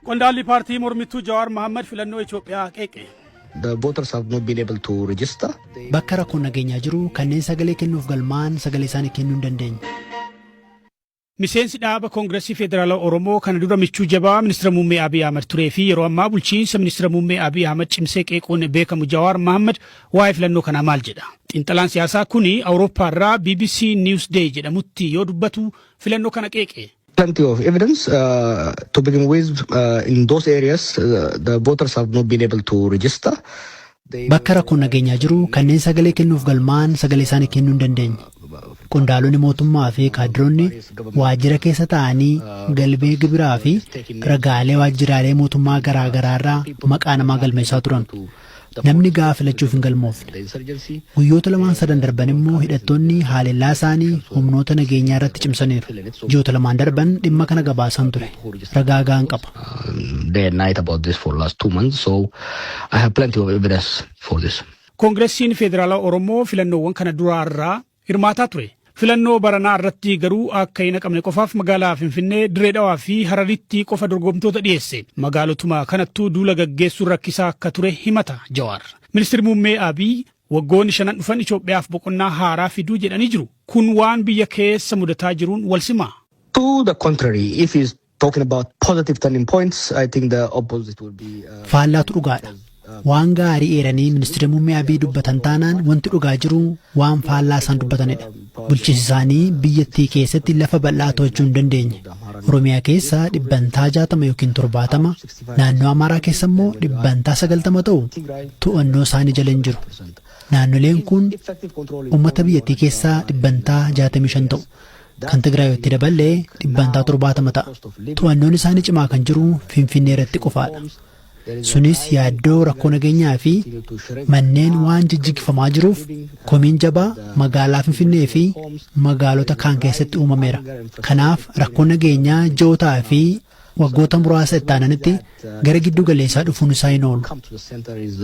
Qondaalli paartii mormituu Jawaar Mohaammed filannoo Itoophiyaa qeeqe. The voters have not been able to register. Bakka rakkoon nageenyaa jiru kanneen sagalee kennuuf galmaa'an sagalee isaanii kennuu hin dandeenye. Miseensi dhaaba Koongiresii Federaalaa Oromoo kana dura michuu jabaa ministeera muummee Abiy Ahmad turee fi yeroo ammaa bulchiinsa ministeera muummee Abiy Ahmad cimsee qeequun beekamu Jawaar Mohaammed waa'ee filannoo kanaa maal jedha? Xiinxalaan siyaasaa kuni Awurooppaa irraa BBC Newsday jedhamutti yoo dubbatu filannoo kana qeeqe. Plenty of evidence. To begin with, in those areas, the voters have not been able to register. Bakka rakkoon nageenyaa jiru kanneen sagalee kennuuf galmaa'an sagalee isaanii kennuu hin dandeenye. Qondaalonni mootummaa fi kaadiroonni waajjira keessa taa'anii galmee gibiraa fi ragaalee waajjiraalee mootummaa garaa garaa irraa maqaa namaa galmeessaa turan. Namni gahaa filachuuf hin galmoofne. Guyyoota lamaan sadan darban immoo hidhattoonni haalellaa isaanii humnoota nageenyaa irratti cimsaniiru. Ji'oota lamaan darban dhimma kana gabaasan ture. Ragaa gahaan qaba. Day and night about this for last 2 months, so I have plenty of evidence for this. Koongiresiin Federaalaa Oromoo filannoowwan kana duraarraa hirmaataa ture. Filannoo baranaa irratti garuu akka hin haqamne qofaaf magaalaa Finfinnee, Dirree Dhawaa fi Hararitti qofa dorgomtoota dhiyeesse. Magaalotuma kanattuu duula gaggeessuun rakkisaa akka ture himata Jawaar. Ministeerri muummee Abiy waggoonni shanan dhufan Itoophiyaaf boqonnaa haaraa fiduu jedhanii jiru. Kun waan biyya keessa mudataa jiruun wal simaa? To the contrary, if he's talking about positive turning points, I think the opposite will be. Faallaatu dhugaadha. Waan gaarii eeranii ministeera muummee Abiy dubbatan taanaan wanti dhugaa jiru waan faallaa isaan dubbatanidha. Bulchiinsi isaanii biyyattii keessatti lafa bal'aa to'achuu hin dandeenye. Oromiyaa keessa 60% yookiin 70, naannoo Amaaraa keessa immoo 90% ta'u to'annoo isaanii jala hin jiru. Naannoleen kun uummata biyyattii keessaa 65% ta'u. Kan Tigraayitti daballee 70% ta'a. To'annoon isaanii cimaa kan jiru Finfinnee irratti qofaadha. Sunis yaaddoo rakkoo nageenyaa fi manneen waan jijjigifamaa jiruuf komiin jabaa magaalaa Finfinnee fi magaalota kaan keessatti uumameera. Kanaaf rakkoo nageenyaa ji'ootaa fi waggoota muraasa itti aananitti gara giddu galeessaa dhufuun isaa hin oolu. Come to the center is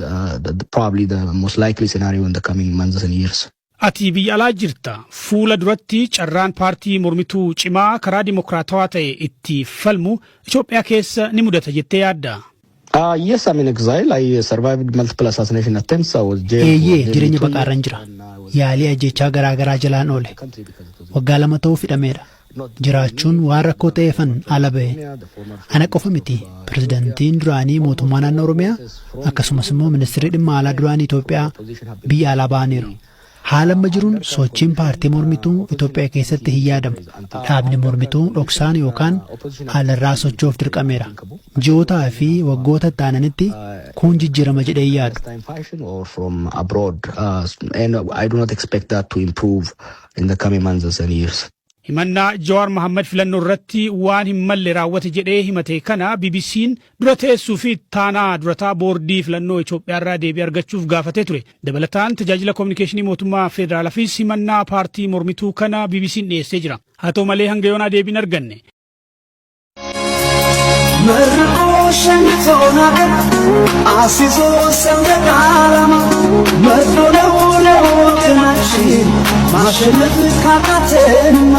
probably the most likely scenario in the coming months and years. Ati biyya alaa jirta. Fuula duratti carraan paartii mormituu cimaa karaa dimokiraatawaa ta'e itti falmu Itoophiyaa keessa ni mudata jettee yaadda? Yes, I'm in exile. I survived multiple assassination attempts. I was jailed. Eeyyee, jireenya baqaarran jira. Yaalii ajjechaa garaa garaa jalaan oole. Waggaa 2 ta'uuf hidhameera. Jiraachuun waan rakkoo ta'eefan ala ba'e. Ana qofa miti. Pirezidantiin duraanii mootummaa naannoo Oromiyaa akkasumas immoo ministeerri dhimma alaa duraanii Itoophiyaa biyya alaa ba'aniiru. Haala amma jiruun sochiin paartii mormituu Itoophiyaa keessatti hin yaadamu. Dhaabni mormituu dhoksaan yookaan alarraa socho'uuf dirqameera. Ji'ootaa fi waggoota itti aananitti kun jijjiirama jedhee hin yaadu. Time fashion or from abroad. And I do not expect that to improve in the coming months and years. Himannaa Jawaar Mohaammed filannoo irratti waan hin malle raawwate jedhee himate kana BBC'n dura teessuu fi taanaa durataa boordii filannoo Itoophiyaa irraa deebii argachuuf gaafatee ture. Dabalataan tajaajila koominikeeshinii mootummaa federaalaafis himannaa paartii mormituu kana BBC'n dhiyeessee jira. Haa ta'u malee hanga yoonaa deebiin arganne. መርቆ ሸኝቶን ሀገር አስይዞ ሰንደቅ ዓላማ መርዶ ነው ለወገናችን ማሸነፍ ካቃተንማ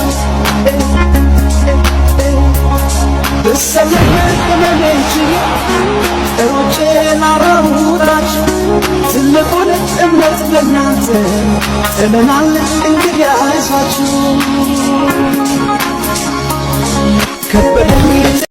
ብሰለፍ ህመሜን ችዬ ሮጬ ላራውጣችሁ ትልቁን እምነት በእናንተ ጥለናል እንግዲህ አይዟችሁ ከበደኝ።